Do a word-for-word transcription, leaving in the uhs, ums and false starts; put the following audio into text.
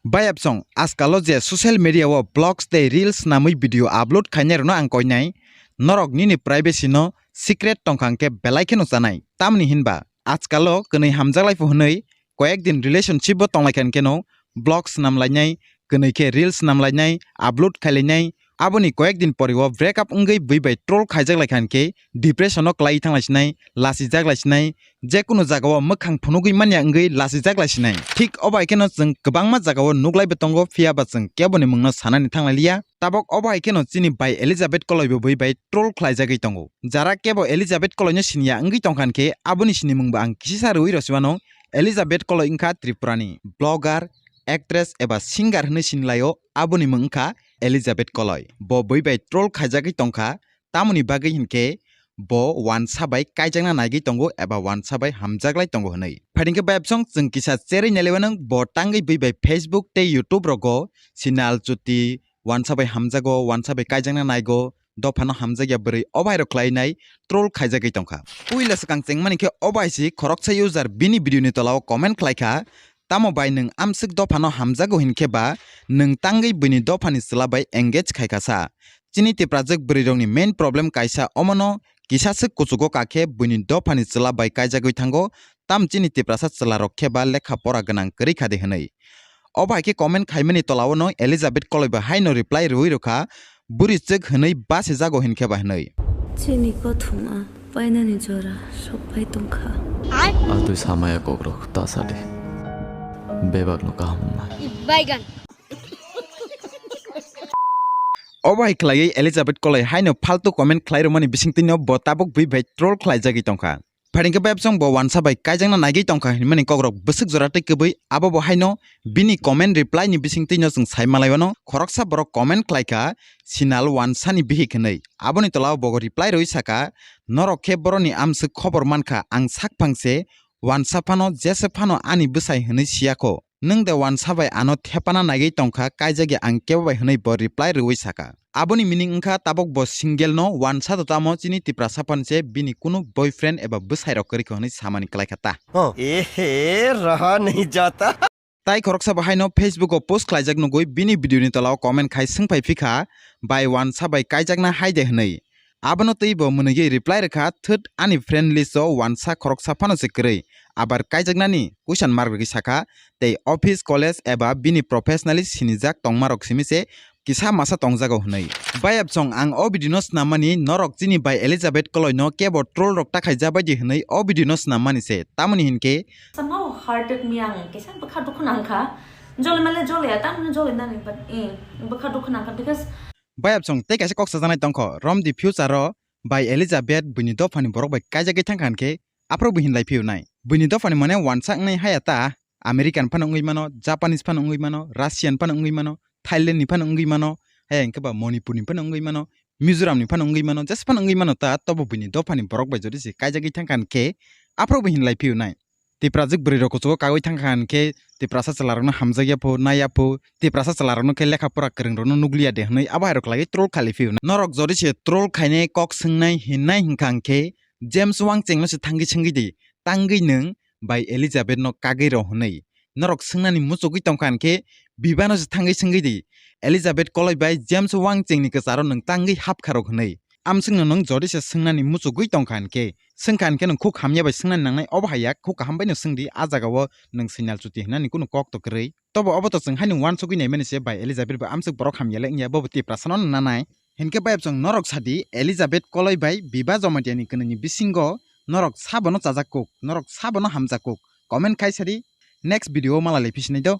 Bayapsong, askalo je social media o vlogs tei reels swnamwi video upload khainai rokno ang koinai, norok nini privacy no secret tongkha hwnkhe belai kheno chanai. Tamni hinba, askalo kwnwi hamjaklai pho hwnwi koyek din relationship o tonglaikha hwnkhe no vlogs swnamlainai, kwnwi khe reels swnamlainai, upload khailainai, aboni koyek din pori o break up wngwi bui bai troll khaijak lai kha hwnkhe depression o kwlai thang lai sinai, lasijak lai sinai, je kunu jaga o mwkhang phunugwi manya wngwi lasijak lai sinai. Thik obo hai kheno chwng kwbangma jaga o nuklai bo tongo, phiya ba chwng kebo ni mung no sanani thang lai liya. Tabok obo hai kheno chini bai Elizabeth Koloi bo bui bai troll khlaijagwi tongo. Jara kebo Elizabeth Koloi no siniya wngwi tongkha hwnkhe aboni sini mung bo ang kisisa rwui rw si mano. Elizabeth Koloi wngkha Tripura ni blogger, actress eba singer hwnwi sinilaio, aboni mung wngkha Elizabeth Koloi. Bo bui bai troll khaijagwi tongkha, tamoni bagwi hinkhe bo wansa bai kaijakna naigwi tongo eba wansa bai hamjaklai tongo hwnwi. Phaidi khe bayapsong chwng kisa cherwi nailaiwi nang bo tangwi bui bai Facebook tei YouTube rogo sinal chuti wansa bai hamjago, wansa bai kaijakna naigo, dophano hamjakya bwrwi obo hai rok khlainai troll khaijagwi tongkha. Puila swkang chengmani khe obo hai si khoroksa user bini video ni tola o comment khlaikha, tamo bai nwng amswk dophano hamjago hinkhe ba nwng tangwi buini dophani chwla bai engage khaikha sa. Chini Tiprajwk bwrwi rokni main problem kaisa omono kisa swk kuchugo kakhe buini dophani chwla bai kaijagwi thango, tam chini Tiprasa chwla rok khe ba lekha pora gwnang kwrwi kha de hwnwi. Obo hai khe comment khaimani tola o no Elizabeth Koloi bo haino reply rwui rwkha, bwrwi chwk hwnwi basijago hinkhe ba hwnwi. Chini kothoma painani jora sokpai tongkha. Atwi samaya kokrok ta sadi. Bebakno kaham wngnai. Baigan. Obo hai khlaiwi Elizabeth Koloi haino faltu comment khlai rwmani bisingtwino bo tabuk bui bai troll khlaijagwi tongkha. Phaidi khe bayapsong bo wansa bai kaijakna naigwi tongkha hinmani kokrok bwswk jora tei kwbwi, abo bo haino bini comment reply ni bisingtwino chwng sai malai wano. Khoroksa borok comment khlaikha, sinal wansani bihik hwnwi. Aboni tola o bogo reply rwui sakha, norok khe boroni amswk khobor mankha, ang sak phang se wansa phano jesa phano ani bwsai hwnwi siya kho. Nwng de wansa bai ano thepana naigwi tongkha, kaijagya ang kebo bai hwnwi bo reply rwui sakha. Aboni meaning wngkha tabok bo single no, wansa do tamo chini Tiprasa phan se bini kunu boyfriend eba bwsai rok kwrwi kha hwnwi samani kwlai kha ta. Ehe, raha nahi jata. Tai khoroksa bo haino Facebook o post khlaijak nugwi bini video ni tola o comment khai swngphai phikha, bai wansa bai kaijakna hai de hwnwi. Abono twi bo mwnwi reply rwkha, thwt ani friend list o wansa khoroksa phano se kwrwi, abar kaijaknani question mark rwgwi sakha, tei office, college eba bini professionally sinijak tongmarok simi se kisa masa tongjago hwnwi. Bayapsong ang o video no snammani norok chini bai Elizabeth Koloi no kebo troll rok ta khaijak bai di hwnwi o video no snammani se, tamoni hinkhe. Somehow hearted me, ang kisa bwkha dukhu nangkha. Jole male jole ya, tamni jole nani, but, eh, bwkha dukhu nangkha because. Bayapsong tei kaisa kok sajaknai tongkho, romdi future o bai Elizabeth buini dophani borok bai kaijagwi thangkha hinkhe, aphuru bo hinlai phiyunai. Buini dophani mane wansa wngnai haya ta, American phano wngwi mano, Japanese phano wngwi mano, Russian phano wngwi mano, Thailand ni phano wngwi mano, haya hinkhe ba Manipur ni phano wngwi mano, Mizoram ni phano wngwi mano, jesa phano wngwi mano ta, tobo buini dophani borok bai jodi se kaijagwi thangkha hinkhe, aphuru bo hinlai phiyunai. Tiprajwk bwrwi rok kuchugo kagwi thangkha hinkhe, Tiprasa chwla rokno hamjakya pho, naiya pho, Tiprasa chwla rokno khe lekha pora kwrwng rokno nukliya de hwnwi abo hai rok khlaiwi troll khalai phiyunai. Norok jodi se troll khainai kok swngnai hinnai hinkha hinkhe, James Wangcheng no se thangwi swngwi di, tangwi nwng bai Elizabeth no kagwi rw hwnwi. Norok swngnani muchugwi tongkha hinkhe, Biba no se thangwi swngwi di, Elizabeth Koloi bai James Wangcheng ni kwcharo nwng tangwi hapkha rw hwnwi. Amswkno nwng jodi se swngnani muchugwi tongkha hinkhe, swngkha hinkhe nwng khuk hamya bai swngnani nangnai, obo hai ya khuk kaham bai no swngdi, a jaga o nwng signal chuti hwnani kunu kok to kwrwi. Tobo obo to chwng haino uansugwi naimani se bai Elizabeth bo amswk borok hamya le wngya, bobo Tiprasa no nana nai. Hinkhe bayapsong norok sadi Elizabeth Koloi bai Biba Jamatia ni kwnwi ni bisingo norok sabono chajak kuk, norok sabono hamjak kuk, comment khai sadi, next video o malai lai phisinai do.